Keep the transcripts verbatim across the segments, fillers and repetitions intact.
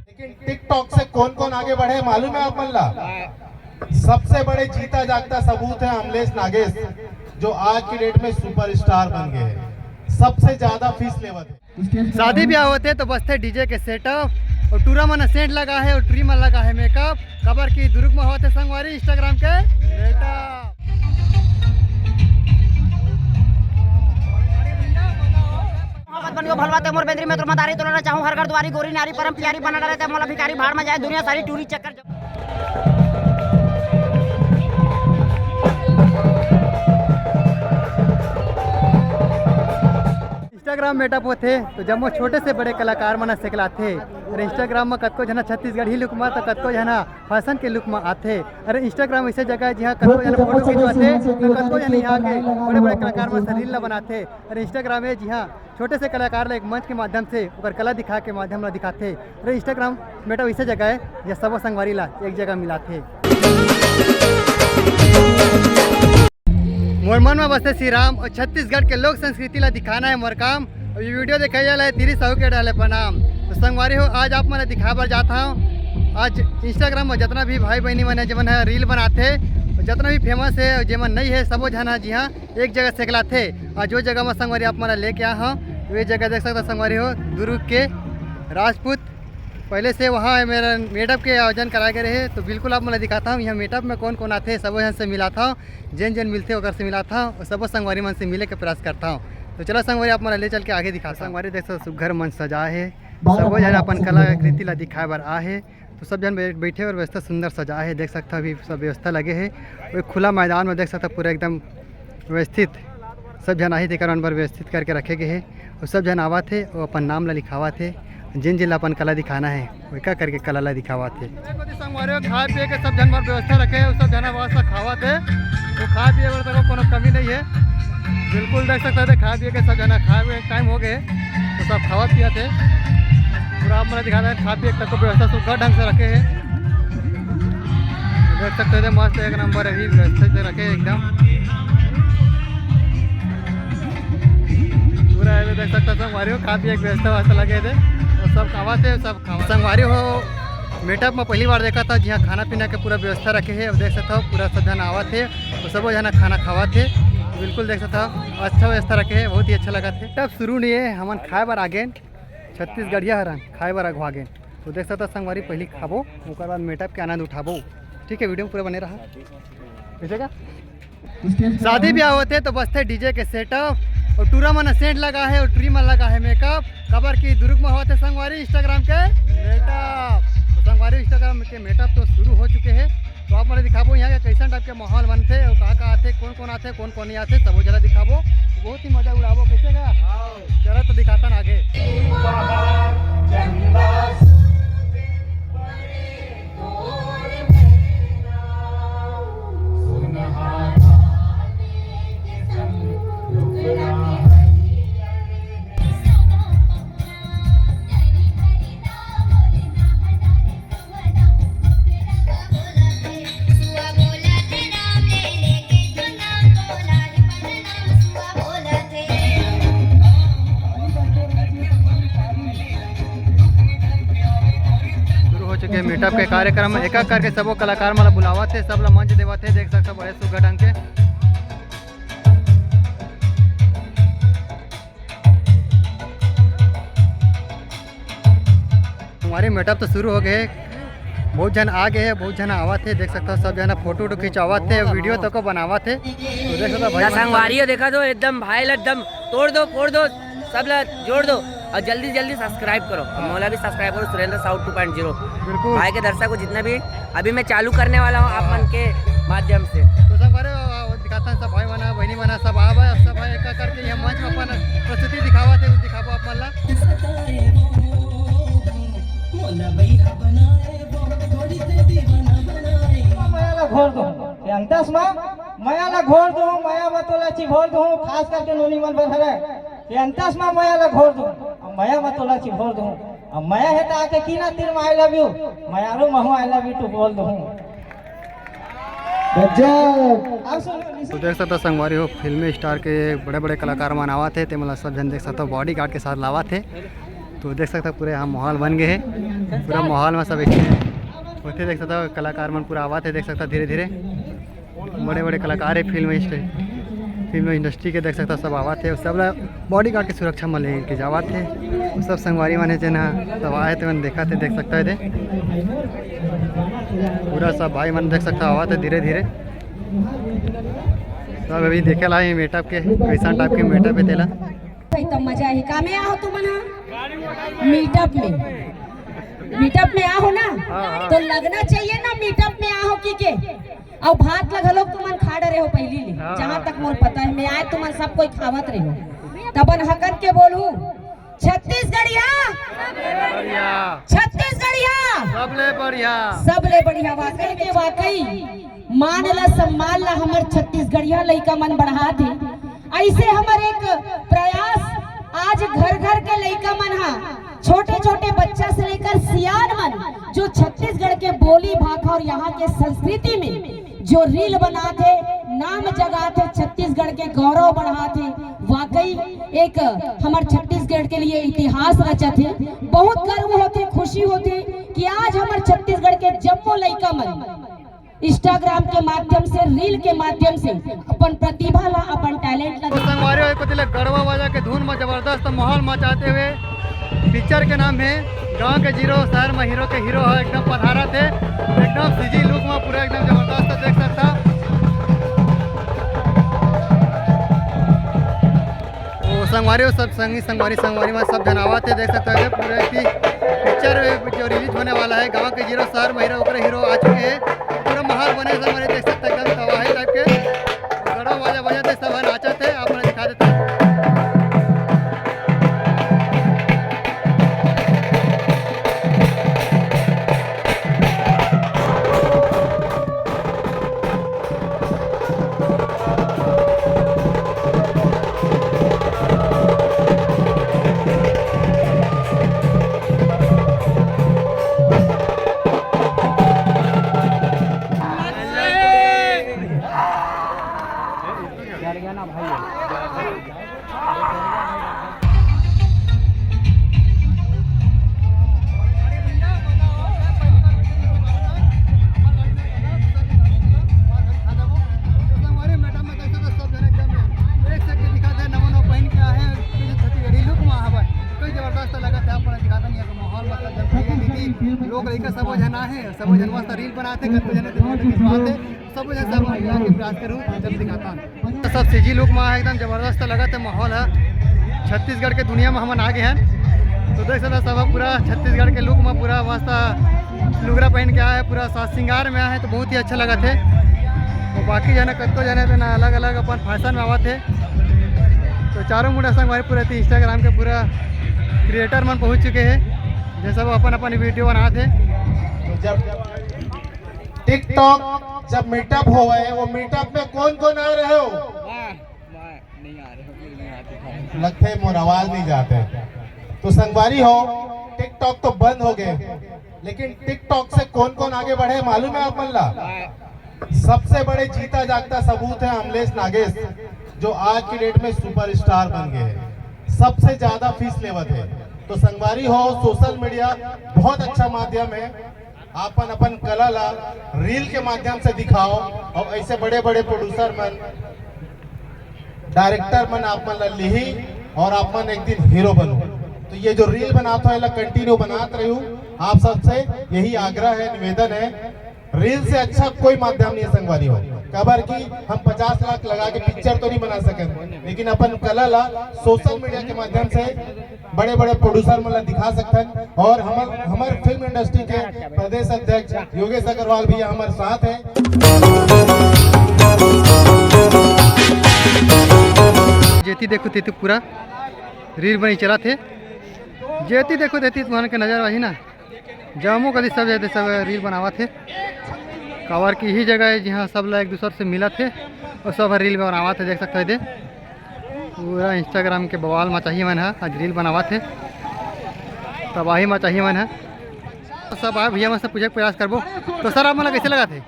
लेकिन TikTok से कौन कौन आगे बढ़े मालूम है आप मन ला? सबसे बड़े जीता जागता सबूत है अमलेश नागेश, जो आज की डेट में सुपरस्टार बन गए हैं, सबसे ज्यादा फीस लेवत है। शादी ब्याह होथे तो बजथे डीजे के सेटअप, अउ टूरा मन सेंट लगा हे अउ टूरी मन लगा हे मेकअप, काबर कि दुरुग म होवत हे संगवारी Instagram के मेटअप। मोहब्बत बन गयो भलवा ते मोर बेंदरी में तोर मदारी तोला ना चाहूं हर घर दुआरी गोरी नारी परम प्यारी बना रहे ते मोला भिखारी भाड़ में जाए दुनिया सारी टूरी चक्कर। Instagram मेटअप होथे तो जम्मो छोटे से बड़े कलाकार मन ह सेकलाथे। अरे Instagram म कतको झना छत्तीसगढ़ी लुक म तो कतको झना फैशन के लुक म आथे। अरे Instagram ऐसे जगह है जिहाँ कतको झना फोटो खिंचवाथे तो कतको झन यहाँ के बड़े बड़े कलाकार मन से रील ला बनाथे। अरे Instagram है जिहाँ छोटे से कलाकार ला एक मंच के माध्यम से ओकर कला दिखा के माध्यम ला दिखाथे। अरे Instagram मेटअप ऐसे जगह है जिहाँ सबो संगवारी ला एक जगह मिलाथे। मोर मन में बसथे श्री राम और छत्तीसगढ़ के लोक संस्कृति ला दिखाना है मोर काम। और ये वीडियो देखे वाला है तिरी साहू के डाले प्रणाम। तो संगवारी हो, आज आप मन ला दिखाए बर जात हूँ। आज Instagram में जितना भी भाई बहनी मन है, जेमन है रील बनाथे, और जितना भी फेमस है और जेमन नहीं है, सबो झन ह जी हाँ एक जगह सेकलाथे। और जो जगह में संगवारी आप मन ला लेके आ हूँ, तो ये जगह देख सकता संगवारी हो, दुर्ग के राजपूत पहले से वहाँ मेरा मेटअप के आयोजन कराए गए रहे। तो बिल्कुल आप मन ला दिखाता हूँ यहाँ मेटअप में कौन कौन आथे, सबो झन से मिलाता हूँ। जेन जेन मिलथे ओकर से मिलात हव अउ सबो संगवारी मन से मिले के प्रयास करत हव। तो चलो संगवारी, आप मन ला ले चल के आगे दिखात हव। संगवारी देख सकत हव, सुग्घर मंच सजाए हे, सबो झन अपन कलाकृति ला दिखाए बर आए हे। तो सब झन बै-, बैठे बर व्यवस्था सुंदर सजाए हे, देख सकत हव अभी सब व्यवस्था लगे हे। वो खुला मैदान में देख सकत हव पूरा एकदम व्यवस्थित सब झन आही तेकर मन बर व्यवस्थित करके रखे गे हे। अउ सब झन आवत हे अउ अपन नाम ला लिखावत हे, जेन जेन ला अपन कला दिखाना हे। ओका करके कला ला दिखावत हे। देखो जी संगवारी हो, खाए पिए के सब झन बर व्यवस्था रखे हे, सब झन व्यवस्था खावत हे। तो खाए पिए बर देखो कोनो कमी नहीं है, बिल्कुल देख सकते हैं। खाए पिए के सब झन खाए हुए टाइम हो गए, तो सब खावत पियत हे। पूरा आप मन दिखा रहे हैं, खाए पिए तक को व्यवस्था सुग्घर ढंग से रखे हे। देख सकते हैं मस्त एक नंबर अभी व्यवस्था से रखे हे एकदम। पूरा ये देख सकते हो संगवारी हो, खाए पिए के व्यवस्था व्यवस्था लगे हे, तो सब खावत हे, सब संगवारी हो, मेटअप में पहली बार देखत हव, जिहाँ खाना पीना के पूरा व्यवस्था रखे हे। अउ देख सकत हव, पूरा सब झन आवत हे, अउ सबो झन खाना खावत हे। बिल्कुल देख सकत हव, अच्छा व्यवस्था रखे हे, बहुत ही अच्छा लगत हे। तब शुरू नहीं है, हमन खाए बर आगेन, छत्तीसगढ़िया हरन, खाए बर अघवा गेन। तो देख सकत हव संगवारी, पहली खाबो, ओकर बाद मेटअप के आनंद उठाबो। ठीक है, वीडियो में पूरा बने रहा। कैसे का? शादी ब्याह होथे तो बजथे डीजे के सेटअप, अउ टूरा मन सेंट लगा हे अउ टूरी मन लगा हे मेकअप, काबर कि दुर्ग में होवत हे संगवारी Instagram के मेटअप। तो संगवारी Instagram के मेटअप तो शुरू हो चुके हे, तो आप मन ला दिखाबो यहाँ के कैसन टाइप के माहौल बनथे अउ का का आथे, कौन कौन आथे, कौन कौन नहीं आथे, सबो झन ला दिखाबो, बहुत ही मजा उड़ाबो। कैसे का? चलो तो दिखाता ना आगे। शुरू हो चुके हे मेटअप के कार्यक्रम। एक एक करके सबो कलाकार मन ला बुलावत हे, सब ला मंच देवत हे। देख सकत हव बड़े सुग्घर ढंग के। हमारे मेटअप तो शुरू हो गए हे, बहुत झन आ गए हे, बहुत झन आवत हे। देख सकत हव सब झन फोटो वोटो खिंचावत हे, वीडियो तको बनावत हे। तो देख सकत हव भाई मन संगवारी हो, देखा तो एकदम भाई ला एकदम तोड़ दो, फोड़ दो, सब ला जोड़ दो अउ जल्दी जल्दी subscribe करो। अउ मोला भी subscribe करो, Surendra Sahu two point zero। बिल्कुल। भाई के दर्शक हो जितना भी, अभी मैं चालू करने वाला हूँ आप मन के माध्यम से। तो संगवारी हो, दिखाता हूँ सब भाई मन, बहनी मन, सब आवा, अब सब भाई एक एक करके ये मंच में अपन प्रस्तुति दिखावत हे, दिखाबो आप मन ला। मया ला घोर दो, ये अंतस मा मया ला घोर दो, मया मा तोला चिघोर दो, खास करके नोनी मन बर हरे, ये अंतस मा मया ला घोर दो, मया मा तोला चिघोर दो। अब मया हे त आके कीना तीर म I love you, मया रो महू I love you to बोल दूँ। गजब। अब सुन, तो देख सकत हव संगवारी हो, फिल्मी स्टार के बड़े बड़े कलाकार मन आवत हे, ते मन ला सब झन देख सकत हव बॉडीगार्ड के साथ लावत हे। तो देख सकता पूरा यहाँ माहौल बन गए है। पूरा माहौल में सब एक होते देख सकता, कलाकार मन पूरा आवत है, देख सकता धीरे धीरे बड़े बड़े कलाकार है। फिल्म इंडस्ट्री, फिल्म इंडस्ट्री के देख सकता सब आवत है, सब ला बॉडीगार्ड के सुरक्षा में लेके जावत है। सब संगवारी मन है जेन ह सब आए थे, मन देखा थे, देख सकता है दे। पूरा सब भाई मन देख सकता आवत है धीरे धीरे। सब अभी देखे ला मेटअप के, कैसन टाइप के मेटअप है तेला। भाई, तब मजा ही। का में आहो तुमन ह? मीटअप में। मीटअप में आहो ना? हाँ, हाँ। तो लगना चाहिए ना मीटअप में आहो की के। अउ भात ला घलोक तुमन खा डरे हो पहिली ले। हाँ, जहाँ हाँ। तक मोर पता है, मैं आए तुमन सब कोई खावत रहे हो। तबन हकन के बोलू, छत्तीसगढ़िया, बढ़िया। छत्तीसगढ़िया, सबले बढ़िया। सबले बढ़िया। वाकई के वाकई मान ला, सम्मान ला हमर छत्तीसगढ़िया लइका मन बढ़ात हे। ऐसे हमर एक प्रयास, आज घर घर के लइका मन हा, छोटे छोटे बच्चा से लेकर सियान मन, जो छत्तीसगढ़ के बोली भाखा और यहाँ के संस्कृति में जो रील बनात हे, नाम जगात हे, छत्तीसगढ़ के गौरव बढ़ात हे, वाकई एक हमर छत्तीसगढ़ के लिए इतिहास रचत हे। बहुत गर्व होथे, खुशी होथे कि आज हमर छत्तीसगढ़ के जम्मो लइका मन Instagram के माध्यम से, रील के माध्यम से अपन प्रतिभा ला, अपन टैलेंट ला। तो संगवारी हो, एक ले गड़वा बाजा के धुन में जबरदस्त माहौल मचाते हुए पिक्चर के नाम है गांव के जीरो, शहर में हीरो के हीरो है, एकदम पधारा थे, एकदम सीजी लुक में पूरा एकदम जबरदस्त देख सकता। तो संगवारी हो, सब संगी संगवारी संगवारी में सब जनावत है, देख सकते हो पूरे की पिक्चर जो रिलीज होने वाला है गांव के जीरो शहर में हीरो, ओकरे हीरो आ चुके हैं। पूरा माहौल बने संगवारी देख सकते हैं, एकदम तबाही टाइप के गड़वा बाजा बजाते सब है, नाचत है, आप लोग दिखा देते हैं। लोग लइका सबो झन आहे, सबो झन मस्त रील बनाते, कतको झन तो फोटो खिंचवाते, सबो झन सब मिला के प्रयास करू, जब दिखाता। तो सब सीजी लुक में एकदम जबरदस्त लगत है माहौल है। छत्तीसगढ़ के दुनिया में हमन आ गए हैं, तो देख सकता सब पूरा छत्तीसगढ़ के लुक में पूरा मस्त लुगरा पहन के आए हैं, पूरा साज श्रृंगार में आए हैं, तो बहुत ही अच्छा लगत है। तो बाकी जने कतको जने थे ना, अलग अलग अपन फैशन में आवत है। तो चारों मुंडा संगवारी पूरा Instagram के पूरा क्रिएटर मन पहुंच चुके हैं, जे सब अपन अपन वीडियो बनात हे। जब TikTok, जब मीटअप होवे, वो मीटअप में कौन कौन आ रहे हो? मैं, मैं नहीं आ रहे हूँ, नहीं आते। लगथे मोर आवाज नहीं जाते। तो संगवारी हो, TikTok तो बंद हो गए, लेकिन TikTok से कौन कौन आगे बढ़े मालूम है आप मन ला? मैं सबसे बड़े जीता जागता सबूत है अमलेश नागेश, जो आज की डेट में सुपरस्टार बन गए हैं, सबसे ज्यादा फीस लेवत है। तो संगवारी हो, सोशल मीडिया बहुत अच्छा माध्यम है, अपन अपन कला ला रील के माध्यम से दिखाओ, और ऐसे बड़े बड़े प्रोड्यूसर मन, डायरेक्टर मन आप मन ला लिही और आप मन एक दिन हीरो बनो। तो ये जो रील बनात हो, एला कंटिन्यू बनात रहू। आप सबसे यही आग्रह है, निवेदन है, रील से अच्छा कोई माध्यम नहीं है संगवारी हो। काबर कि हम पचास लाख लगा के पिक्चर तो नहीं बना सके, लेकिन अपन कला ला सोशल मीडिया के माध्यम से बड़े बड़े प्रोड्यूसर मन ला दिखा सकथन। और हमर हमर फिल्म इंडस्ट्री के प्रदेश अध्यक्ष योगेश अग्रवाल भैया हमर साथ है। जेती देखो तेती पूरा रील बनी चला थे। जेती देखो तेती तुमन के नजर आही ना, जम्मो कति सब जाते सब रील बनावत हे, काबर कि इही जगह हे जिहाँ सब ला एक दूसर से मिलत हे और सब रील बनावत हे। देख सकते हो दे पूरा Instagram के बवाल मचाही मन ह आज रील बनावत हे, तबाही मचाही मन ह। सब आए भैया मन से पूछे के प्रयास करबो। तो सर, आप मन ला कैसे लगत हे?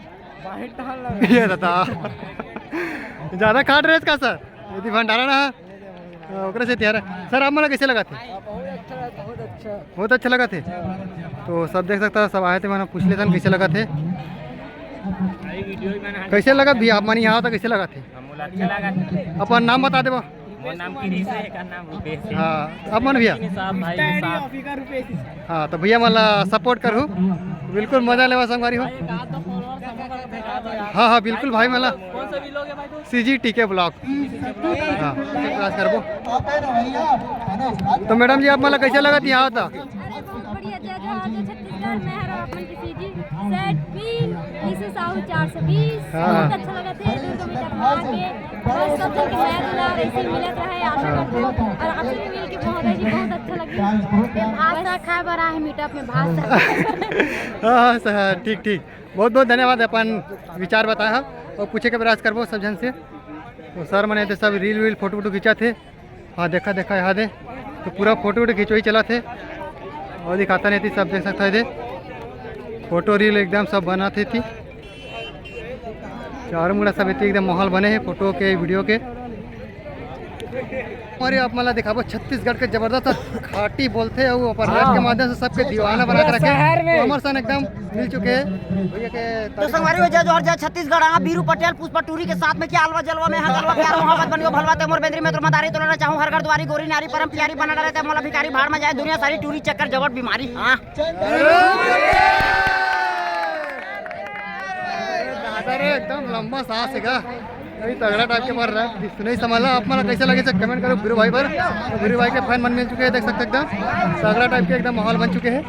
ये दादा ज्यादा काट रहे का सर? यदि भंडारा ना ओकरे से तिहार। सर, आप मन ला कइसे लगत हे? बहुत अच्छा, बहुत अच्छा। बहुत अच्छा लगत हे। तो सब देख सकत हव, सब आए हे, मन पूछ लेथन कइसे लगत हे। कइसे लगत भैया, आप मन यहाँ आवत हव, कइसे लगत हे? हमन ला अच्छा लगत हे। अपन नाम बता देबो। मोर नाम किरीश हे, एकर नाम रूपेश हे। हाँ, आप मन भैया? साहब, भाई साहब। हाँ, तो भैया मन ला support करहू, बिल्कुल मजा लेवा संगवारी हो। हाँ, हाँ, बिल्कुल भाई मन ला। कौन सा vlog है भाई? सीजी टीके vlog। हाँ, प्रयास करबो। तो मैडम जी, आप मन ला कइसे लगत हे यहाँ आवत? अरे, बहुत बढ़िया। जय जोहार, जय छत्तीसगढ़। मैं हरव आप मन के CG set queen, Nishu Sahu चार सौ बीस। हाँ। बहुत अच्छा लगत हे, दूर दूर तक आके। बस सब जन के मया दुलार ऐसे ही मिलत रहे, आशा करथन। और आपसे भी मिल के बहुत, ऐसे बहुत अच्छा लगी। भात साग खाए बर आए हे, meetup में भात साग। हाँ, हाँ, सर, हाँ, ठीक, ठीक। बहुत बहुत धन्यवाद, अपन विचार बताए हा और पूछे के प्रयास करबो सब झन से। तो सर मन हे ते सब reel वील, फोटो वोटो खींचत हे। हाँ, देखा देखा यहाँ दे, तो पूरा फोटो वोटो खिंचोई चलत हे। और दिखाथन एती, सब देख सकत हव एदे, फोटो reel एकदम सब बनत हे एती। चारों मुड़ा सब एती एकदम माहौल बने हे फोटो के, video के। और ये आप मन ला दिखाबो छत्तीसगढ़ के जबरदस्त खाटी बोलथे अउ अपन rap के माध्यम से सबके दीवाना बना के रखे। शहर में। तो हमर सन एकदम मिल चुके हे भैया के। तो संगवारी हो, जय जोहार, जय छत्तीसगढ़। हाँ, बीरू पटेल, पुष्पा टूरी के साथ में क्या अलवा जलवा में, हाँ, गलवा प्यार मोहब्बत बनियो भलवा, ते मोर बेंदरी में तोर मदारी, तोला चाहूँ हर घर दुआरी, गोरी नारी परम प्यारी, बना डरे ते मोला भिखारी, भाड़ में जाए दुनिया सारी, टूरी चक्कर जबड़ बीमारी। हाँ। अरे, एकदम लंबा सांस हे गा। अभी तगड़ा type के मार रहा है। सुनई समझ ला, आप मन ला कइसे लगे, comment करो। गुरु भाई बर, गुरु भाई के fan मन मिल चुके हे, देख सकत हव एकदम तगड़ा type के एकदम माहौल बन चुके हे।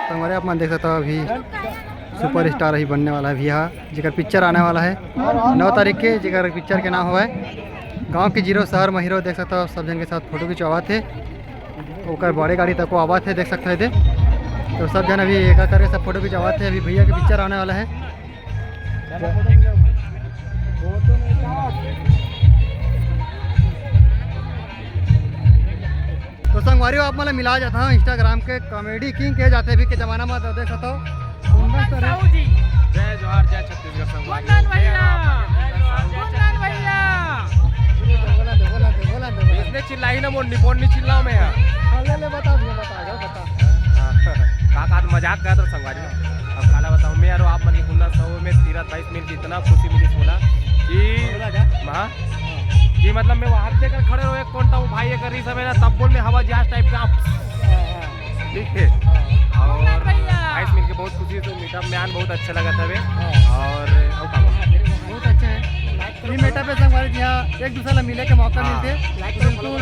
संगवारी, आप मन देख सकत हव, अभी superstar ही बनने वाला है भैया, जेकर picture आने वाला है नौ तारीख के, जेकर picture के नाम हवय गाँव के जीरो शहर म हीरो। देख सकत हव, सब झन के साथ फोटो खिंचवावत हे, ओकर बड़े गाड़ी तक वो आवत हे, देख सकत हव एदे। तो सब झन अभी एक एक करके सब फोटो खिंचवावत हे, अभी भैया के picture आने वाला है। तो संगवारी हो, आप मन ला मिला जात हव Instagram के comedy king के जाथे अभी के जमाना में, तो देख सकत हव। साहू जी। जय जोहार, जय छत्तीसगढ़ संगवारी। कुंदन भैया, कुंदन भैया। इसने चिल्लाई ना, मोर निपोन नहीं चिल्लाओ मैं। हाँ, ले, ले, बता दिया, बता, जाओ, बता। हाँ, का, का, मजाक करत रहो संगवारी। अब काला बताऊँ, मैं यारो आप मन के कुंदन साहू में तीरथ भाई से मिल के इतना खुशी मिली बोला कि बोला जा। हाँ, कि मतलब मैं वहाँ लेकर खड़े रहो एक कोंटा, वो भाई एक रही सब है ना, तब बोल में हवा जहाज type का। ठीक है। और भैया। भाई से मिलके बहुत खुशी है, तो meetup में आन बहुत अच्छा लगा था बे। हाँ। और, और का बोलूं? बहुत अच्छा है। ये meetup पे संगवारी जी, हाँ, एक दूसरे ला मिले के मौका हाँ। मिलथे। बिल्कुल।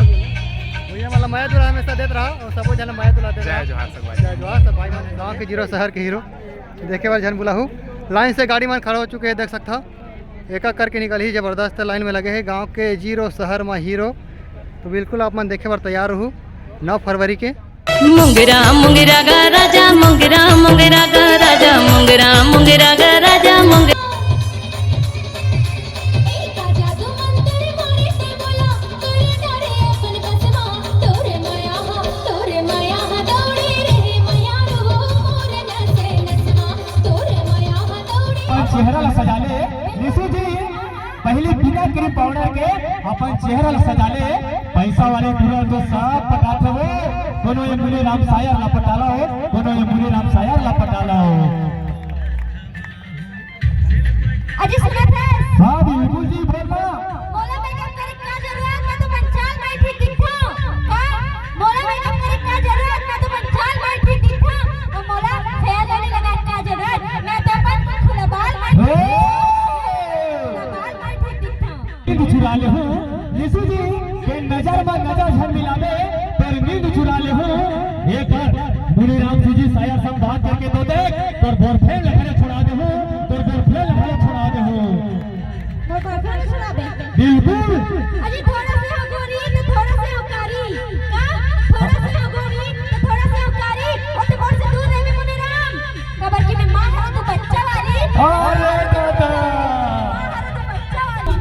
भैया मन ला मया दुलार हमेशा देत रहा और सबो झन ला मया दुलार देत रहा। जय जोहार संगवारी। जय जोहार सब भाई मन, गाँव के जीरो शहर के हीरो। देखे बर झन भुलाहू, line से गाड़ी मन खड़ा हो चुके हे, देख सकत हव। एक एक करके निकलही, जबरदस्त line में लगे हे गांव के जीरो, शहर म हीरो। तो बिल्कुल आप मन देखे बर तैयार रहू नौ फरवरी के। मुंगरा मुंगरा गा राजा, मुंगरा मुंगरा गा राजा, मुंगरा मुंगरा गा राजा, मुंगरा। अपन चेहरा ला सजा ले, निशु जी, पहले बिना cream powder के अपन चेहरा ला सजा ले। पैसा वाले टूरा तो सब पटाथे वो, कोनो ये मुनी राम सायर ला पटाला हो, कोनो ये मुनी राम सायर ला पटाला हो। अजी सुनत हस? हाँ, बिल्कुल जी, बोल ना। मोला makeup करे का जरूरत, मैं तो पंचाल माई ठीक दिखथंव। का? मोला makeup करे का जरूरत, मैं तो पंचाल माई ठीक दिखथंव। अउ मोला फेयर लवली लगाए का जरूरत, मैं तो अपन खुला बाल माई ठीक ए! खुला बाल माई ठीक दिखथंव। नींद चुरा ले हूँ, यीशु जी, के नजर में नजर झन मिलावे, तेरी नींद चुरा ले हूँ। एक बार मुनी राम जी सायर संग बात करके तो देख, तोर boyfriend लखड़े छुड़ा दे हूँ, तोर boyfriend लखड़े छुड़ा दे हूँ। मोर boyfriend छुड़ाबे? बिल्कुल। अजी, थोड़ा से हो गोरी, तो थोड़ा से हो कारी। का? थोड़ा से हो गोरी, तो थोड़ा से हो कारी। अउ तो मोर से दूर रहिबे, मुनी राम। काबर कि मैं माँ हरंव तो बच्चा वाली। अरे दादा। माँ हरंव तो बच्चा वाली।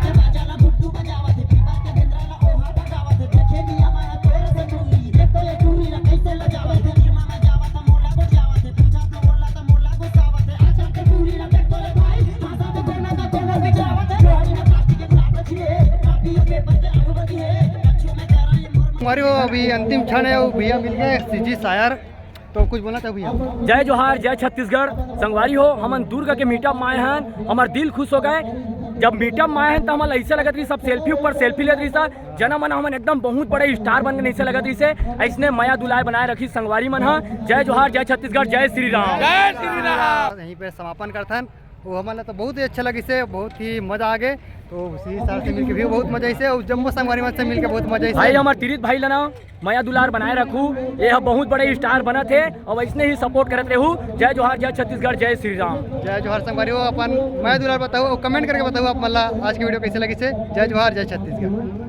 तो अभी अंतिम क्षण है, वो भैया मिल गए, सीजी सायर। तो कुछ बोलना चाहो भैया? जय जोहार, जय छत्तीसगढ़। संगवारी हो, हमन दुर्ग के मीटअप में आए हन, हमर दिल खुश हो गए। जब मीटअप में आए हन, तो हमन ऐसे लगत रही, सब सेल्फी ऊपर सेल्फी लेत रही, सब जना मन हमन एकदम बहुत बड़े स्टार बन गए, ऐसे लगत रही से। ऐसने मया दुलार बनाए रखी संगवारी मन ह। जय जोहार, जय छत्तीसगढ़, जय श्री राम। जय श्री राम। यहीं पे समापन करथन। वो हमन ला तो बहुत ही अच्छा लगिस हे, बहुत ही मजा आ गे। तो उसी सार से मिलके भी बहुत मजा आइस हे, और जम्मो संगवारी मन से मिलके बहुत मजा आइस हे। भाई हमर तीरिथ भाई ला ना मया दुलार बनाए रखू, ये ह बहुत बड़े स्टार बनत हे, और ऐसने ही सपोर्ट करत रहू। जय जोहार, जय छत्तीसगढ़, जय श्री राम। जय जोहार संगवारी हो, अपन मया दुलार बताओ और कमेंट करके बताओ आप मन ला आज की वीडियो कैसे लगिस हे। जय जोहार, जय छत्तीसगढ़।